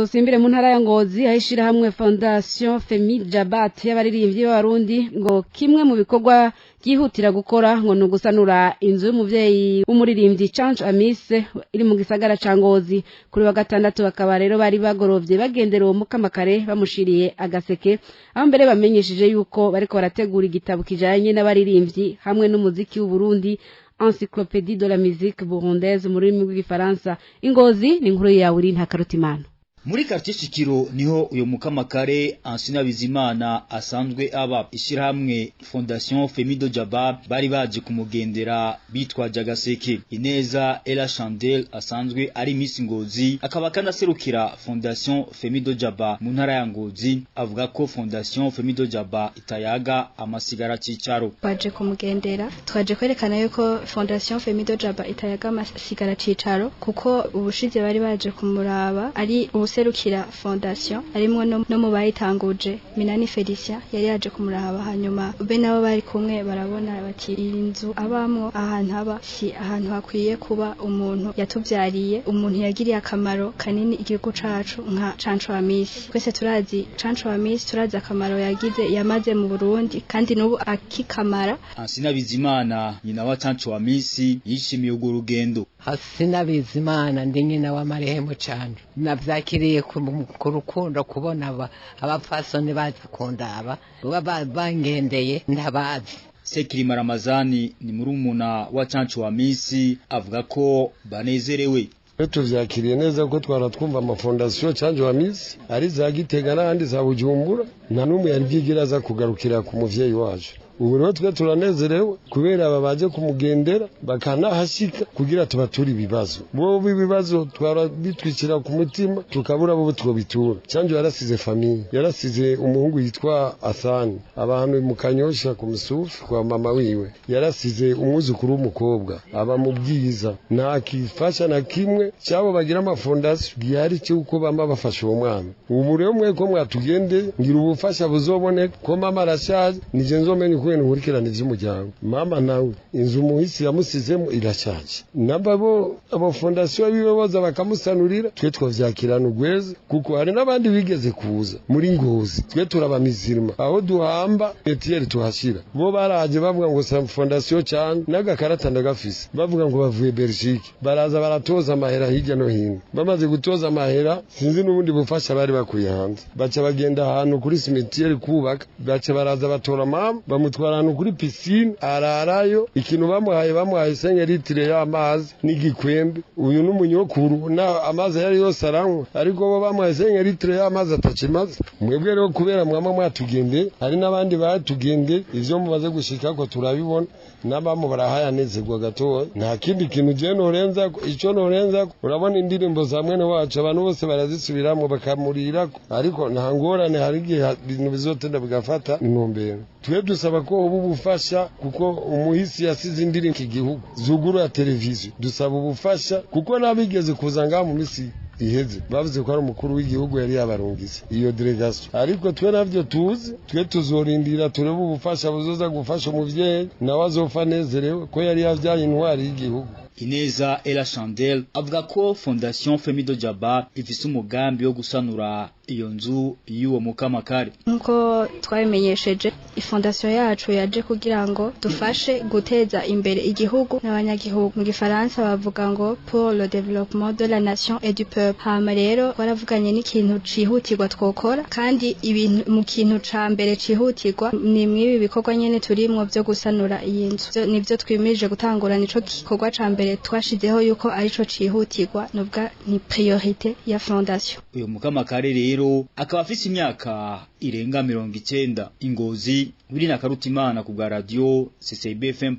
Dusimbire mu ntara ya Ngozi, aho ishirahamwe Fondation Femi Jabat y'abaririmbyi b'Abarundi ngo kimwe mu bikorwa byihutira gukora ngo ni ugusanura inzu y'umuvyeyi w'umuririmbyi Canjo Amise iri mu gisagara ca Ngozi. Kuri wa gatandatu bakaba rero bari bagorovye bagendera uwo mukamakare, bamushiriye agaseke, aho mbere bamenyesheje yuko bariko barategura igitabo kijanye n'abaririmbyi hamwe n'umuziki w'Uburundi, Encyclopédie de la musique burundaise mu rurimi rw'Igifaransa. Ingozi ni inkuru yawe uri Ntakarutimana. Muri quartier Shikiro niho uyo mukamakare Ansina Bizimana asanzwe aba. Ishirahamwe Fondation Femido Jaba bari baje kumugendera bitwaje agaseke. Ineza Ella Chandel asanzwe ari Miss Ngozi, akaba kanaserukira Fondation Femido Jaba mu ntara ya Ngozi, avuga ko Fondation Femido Jaba itayaga amasigara cicaro. Twaje kumugendera, twaje kwerekana yuko Fondation Femido Jaba itayaga amasigara cicaro, kuko ubushize bari baje kumuraba ari uwuserukira fondation, arimwo no mu bayitanguje, Minani Felicia, yari yaje kumuraba. Hanyuma be nabo bari kumwe barabona bati iyi nzu abamwo, ahantu aba si ahantu hakwiye kuba umuntu yatuvyariye, umuntu yagiriye akamaro kanini igihugu cacu nka Canjo Amisi. Twese turazi Canjo Amisi, turazi akamaro yagize, yamaze mu Burundi, kandi n'ubu akikamara. Ansina Bizimana, nyina wa Canjo Amisi, yishimiye urwo rugendo. Sinabizimana, ndi nyina w'amarehemu cyane. Navyakiriye ku rukundo kubona abapfasoni baza kundaba, baba bangendeye ntabazi. Sekirima Ramazani ni murumuna wa Canjo Amisi, avuga ko banezerewe. Tuvyakiriye neza kuko twara twumva amafondasiyo Canjo Amisi ari za Gitega n'ahandi za Bujumbura, nta n'umwe yari bwigira aza kugarukira ku muvyeyi wacu. Ubu rero twe turanezerewe kubera aba baje kumugendera bakanahashika kugira tubature ibibazo. Bo ibibazo twara bitwikira ku mutima, tukabura bo twobitura. Canjo yarasize famille, yarasize umuhungu yitwa Asani abantu mu Kanyosha ku Musufu kwa mama wiwe, yarasize umwuzukuru w'umukobwa aba mu Bwiza. Nta kifasha na kimwe cyabo bagira amafondasiyo gihari cy'uko bama bafasha uwo mwana. Ubu rero mwe ko mwatugende, ngira ubufasha buzoboneka ko mama arashaje, nije nzomenya ukuntu nkurikirana ivy'umuryango. Mama nawe inzu umuhisi yamusizemo irashaje, namba bo abo fondasiyo biwe boza bakamusanurira, twe twavyakirana ugweze, kuko hari n'abandi bigeze kuza muri Ngozi. Twe turabamizirima, aho duhamba etiyeri tuhashira. Bo baraje bavuga ngo sa fondasiyo cyane, n'agakarata ndagafise, bavuga ngo bavuye Belgique, baraza baratoza amahera hirya no hino. Bamaze gutoza amahera, sinzi n'ubundi bufasha bari bakuye hanze, baca bagenda ahantu kuri cimetière kubaka, baca baraza batora mama, bamutwara ahantu kuri piscine ararayo. Ikintu bamuhaye, bamuhaye 5 litres y'amazi n'igikwembe. Uyu n'umunyokuru na amazi yari yose aranywa, ariko bo bamuhaye 5 litres y'amazi atakimaze. Mwebwe rero kubera mwama mwatugende, hari n'abandi batugende, ivyo mumaze gushikako turabibona, n'abamu barahayanezerwa gatoya. Nta kindi kintu je norenza, ico norenza, urabona indirimbo za mwene wacu abantu bose barazisubiramwo bakamurirako, ariko nta ngorane, hari igihe ibintu bizotenda bigafata intumbero. Twe dusaba ko ubu bufasha, kuko umuhisi yasize indirimbo igihugu zugura televiziyo. Dusaba ubufasha kuko n'abigeze kuza ngaha mu misi iheze bavuze ko ari umukuru w'igihugu yari yabarungitse iyo délégation, ariko twe navyo tuzi. Twe tuzorindira turebe ubufasha buzoza gufasha umuvyeyi, nawe azopfa anezerewe ko yari yavyaye intwari y'igihugu. Ineza Ella Chandel avuga ko Fondation Femido Jaba ifise umugambi wo gusanura iyo nzu y'uwo mukamakare. Nkuko twabimenyesheje, ifondasiyo yacu yaje kugira ngo dufashe guteza imbere igihugu n'abanyagihugu. Mu Gifaransa bavuga ngo "pour le développement de la nation et du peuple". Hama rero twaravuganye n'ikintu cihutirwa twokora, kandi ibintu mu kintu ca mbere cihutirwa ni mw'ibi bikorwa nyene turimwo vyo gusanura iyi nzu. Nivyo twimirije gutangura, nico gikorwa ca mbere twashizeho yuko arico cihutirwa, nubwa ni priorité ya fondation. Uyo mukamakare rero akaba afise imyaka irenga 90. Ingozi, Wili na Karutimana ku bwa radio CCB FM+.